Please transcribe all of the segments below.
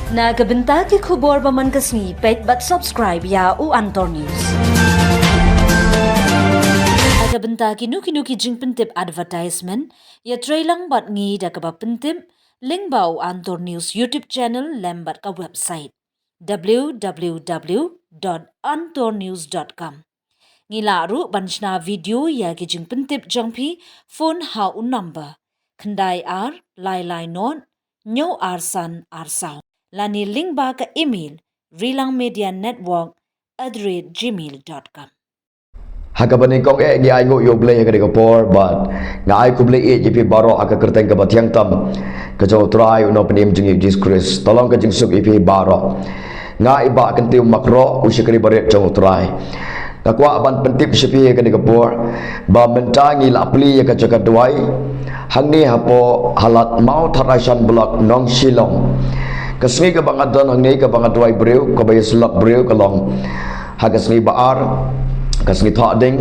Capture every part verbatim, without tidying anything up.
Na ka bynta ki khubor ba man ka sngi, peit bad subscribe ïa u Antor News. Ha ka bynta kino kino ki jingpyntip advertisement, ïatreilang bad ngi da kaba pyntip lyngba u Antor News YouTube channel lem bad ka website w w w dot antornews dot com. Ngi lah ruh ban shna video ïa ki jingpyntip jong phi, phone ha u number khyndai ar lai lai nod hynñiew ar san ar saw, lane lyngba ka email rilangmedianetwork at the rate gmail dot com. Ha kaba nyngkong eh, ngi ai nguh ïa U Blei ha kane ka por bad nga ai khublei ïa phi baroh ha ka kyrteng kaba thiang tam ka jong U Trai U Nongpynim jong ngi Jisu Khrist. To long ka jingsuk ïa phi baroh. Nga i Bah Kyntiew Makroh, u shakri barit jong U Trai. Nga kwah ban pyntip sha phi ha kane ka por ba mynta ngi la plie ïa ka jaka duwai hangne hapoh Halat Mawthadraishan Block, Nongshillong. Ka sngi kaba nga don hangne kaba nga duwai briew, kaba ïasyllok briew ka long ha ka sngi Ba-ar, ka sngi Thohdieng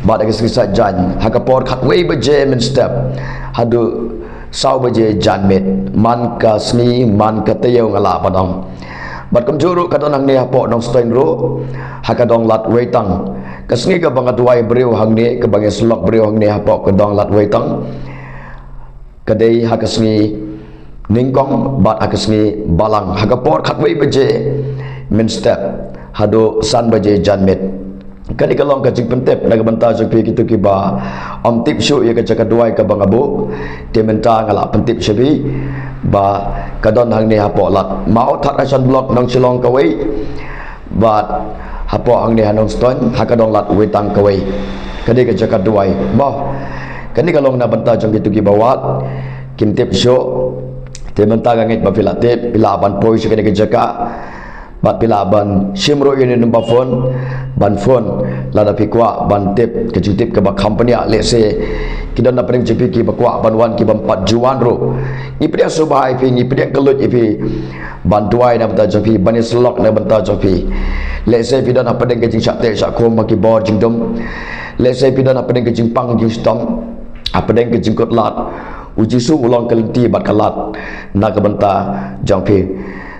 bad ha ka sngi Saitjaiñ, ha ka por khatwei baje mynstep haduh saw baje janmiet. Man ka sngi, man ka taïew, nga lah ban ong. Bad kumjuh ruh ka don hangne hapoh Nongstoiñ ruh, ha ka dong Lad Weitang. Ka sngi kaba nga duwai briew hangne, kaba nga ïasyllok briew hangne hapoh ka dong Lad Weitang, ka dei ha ka sngi Nyngkong bad ha ka sngi Balang, ha ka por khatwei baje mynstep haduh san baje janmiet. Kane ka long ka jingpyntip na ka bynta jong phi kito kiba ym tip shuh ïa ka jaka duwai kaba nga buh. Te mynta nga lah pyntip sha phi ba ka don hangne hapoh Lad Mawthadraishan Block, Nongshillong kawei, bad hapoh hangne ha Nongstoiñ, ha ka dong Lad Weitang kawei. Ka dei ka jaka duwai. Mo, kane ka long na bynta jong kito kiba wad, kim tip shuh. Te mynta nga ngeit ba phi la tip, phi lah ban poi sha kane ka jaka bad phi lah ban shim ruh ïa une u number phone ban phone lada phi kwah ban tip ka jingtip kaba kham bniah. Lehse ki don na pdeng jong phi kiba kwah ban wan, kiba ym pat ju wan ruh. Ngi pdiang sngewbha ïa phi, ngi pdiang kylluid ïa phi ban duwai na bynta jong phi, ban ïasyllok na bynta jong phi. Lehse phi don hapdeng ka jingshah teh shah khum ha ki bor jingdum. Lehse phi don hapdeng ka jingpang jingshitom, hapdeng ka jingkut lad. U Jisu u long ka lynti bad ka lad na ka bynta jong phi.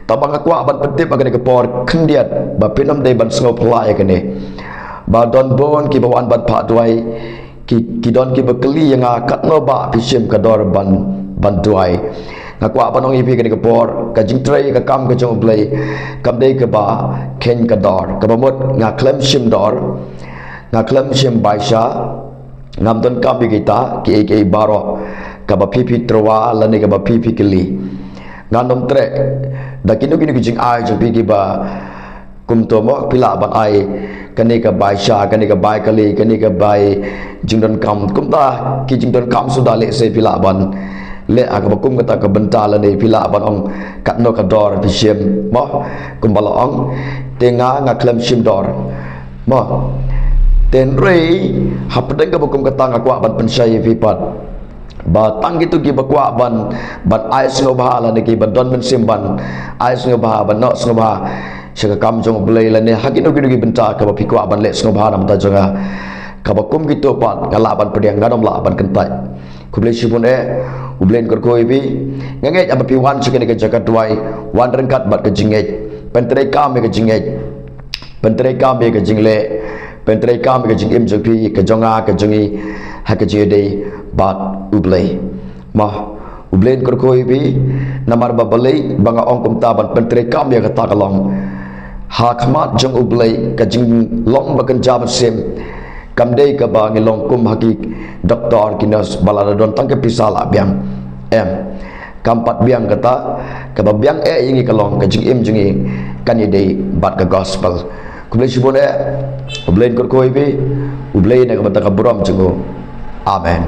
Tangba nga kwah ban pyntip ha kane ka por khyndiat ba phin ym dei ban sngewphylla ïa kane, ba don bun kiba wan ban phah duwai, ki, ki don kiba kylli ïa nga katno bah phi shim ka dor ban, ban duwai. Nga kwah ban ong ïa phi kane ka por, ka jingtrei ka kam ka jong U Blei kam dei kaba kheiñ ka dor. Kaba mut nga khlem shim dor, nga khlem shim baisa, ngam donkam ïa kita kiei kiei baroh kaba phi phi tyrwa lane kaba phi phi kylli. Ngan ym treh da kino kino ki jingai jong phi kiba kumto mo, phi lah ban ai kane ka baisa, kane ka bai kali, kane ka bai jingdonkam. Kumta ki jingdonkam suda lehse phi lah ban leh ha kaba kum kata ka bynta lane phi lah ban ong katno ka dor phi shim mo, kumba la ong. Te nga, nga khlem shim dor mo. Te hynrei hapdeng kaba kum kata nga kwah ban pynshai ïa phi pat ba tang kito kiba kwah ban, ban ai sngewbha lane kiba don mynsiem ban ai sngewbha, ban noh sngewbha sha ka kam jong U Blei lane ha kino kino ki bynta kaba phi kwah ban leh sngewbha na bynta jong nga, kaba kum kito pat nga lah ban pdiang, ngan ym lah ban kyntait. Khublei shibun eh, U Blei un kyrkhu ïa phi. Nga ngeit haba phi wan sha kane ka jaka duwai, wan ryngkat bad ka jingngeit, pyntreikam ïa ka jingngeit, pyntreikam ïa ka jingleh, pyntreikam ïa ka jingim jong phi, ka jong nga, ka jong ngi, ha ka jingïadei bad U Blei. Mo, U Blei un kyrkhu ïa phi. Namar ba balei ba nga ong kumta ban pyntreikam ïa kata ka long, ha khmat jong U Blei ka jinglong ba kynja mynsiem kam dei kaba ngi long kum ha ki doktor ki nurse ba lada don tang ka pisa la biang. Em. Kam pat biang kata, kaba biang eh ïa ngi ka long ka jingim jong ngi kan ïadei bad ka gospel. Khublei shibun eh, U Blei un kyrkhu ïa phi, U Blei na ka bynta ka burom jong u. Amen.